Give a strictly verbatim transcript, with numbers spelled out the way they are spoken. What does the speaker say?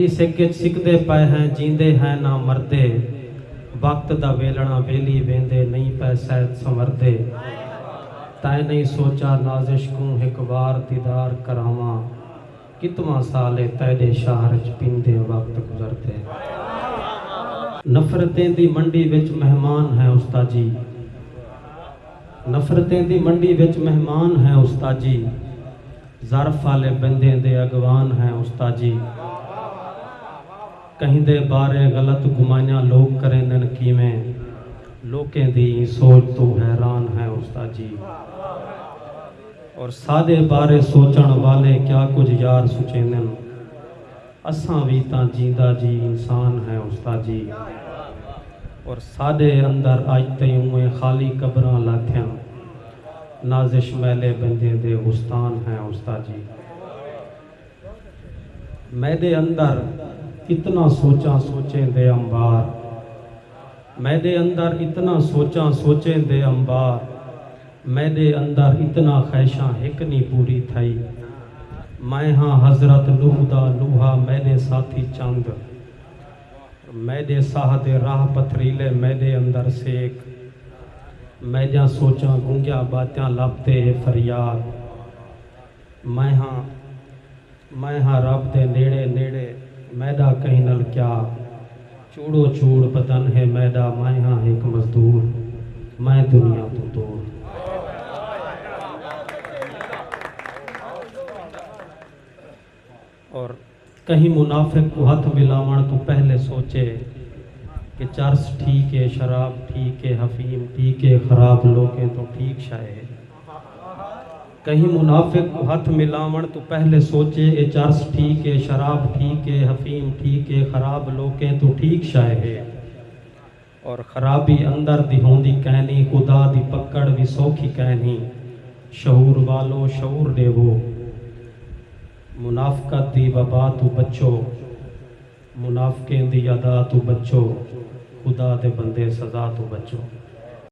سک اچ سکدے پئے ہیں، جیندے ہیں نہ مردے۔ وقت دا ویلݨا ویلی ویندے، نئیں پئے سید سنوردے۔ تیں نئیں سوچا نازش کوں ہک وار دیدار کراواں۔ کتواں سال اے تیݙے شہر اچ پیندے وقت گزردے۔ نفرتیں دی منڈی وچ مہمان ہیں استاد جی۔ نفرتیں دی منڈی وچ مہمان ہیں استاد جی۔ ظرف آلے بندیں دے اڳوان ہیں استاد جی۔ کہیں دے بارے غلط گمائیاں لوک کریندن کیویں، لوکیں دی ایں سوچ توں حیران ہیں استاد جی۔ اور ساݙے بارے سوچݨ والے کیا کجھ یار سوچیندن۔ اساں وی تاں جیندا جی انسان ہیں استاد جی۔ اور ساݙے اندر اڄ تئیں اونویں خالی قبراں لاتھیاں۔ نازش میلے بندیں دے غستان ہیں استاد جی۔ میݙے اندر اتنا سوچاں سوچیں دے انبار۔ میݙے اندر اتنا سوچاں سوچیں دے انبار۔ میݙے اندر اتنا خواہشاں ہک نی پوری تھئی۔ میں ہاں حضرت نوح دا لوہا، میݙے ساتھی چند۔ میݙے ساہ دے راہ پتھریلے، میݙے اندر سیک۔ میݙیاں سوچاں گنگیاں ٻاتیاں لب تے اے فریاد۔ میں ہاں، میں ہاں رب دے نیڑے نیڑے، میݙا کہیں نال کیا۔ چوڑو چوڑ بدن ہے میݙا، میں ہاں ہک مزدور، میں دنیا توں دور۔ اور کہیں منافق کوں ہتھ ملاوݨ توں پہلے سوچے کہ چرس ٹھیک ہے، شراب ٹھیک ہے، حفیم ٹھیک ہے، خراب لوکیں توں ٹھیک شے ہے۔ کہیں منافق کوں ہتھ ملاوݨ توں پہلے سوچے، اے چرس ٹھیک ہے، شراب ٹھیک ہے، حفیم ٹھیک ہے، خراب لوکیں توں ٹھیک شے ہے۔ اور خرابی اندر دی ہوندی کینی، خدا دی پکڑ وی سوکھی کینی۔ شعور والو، شعور ݙیوو، منافقت دی وبا توں بچو، منافقیں دی ادا توں بچو، خدا دے بندے، سزا توں بچو۔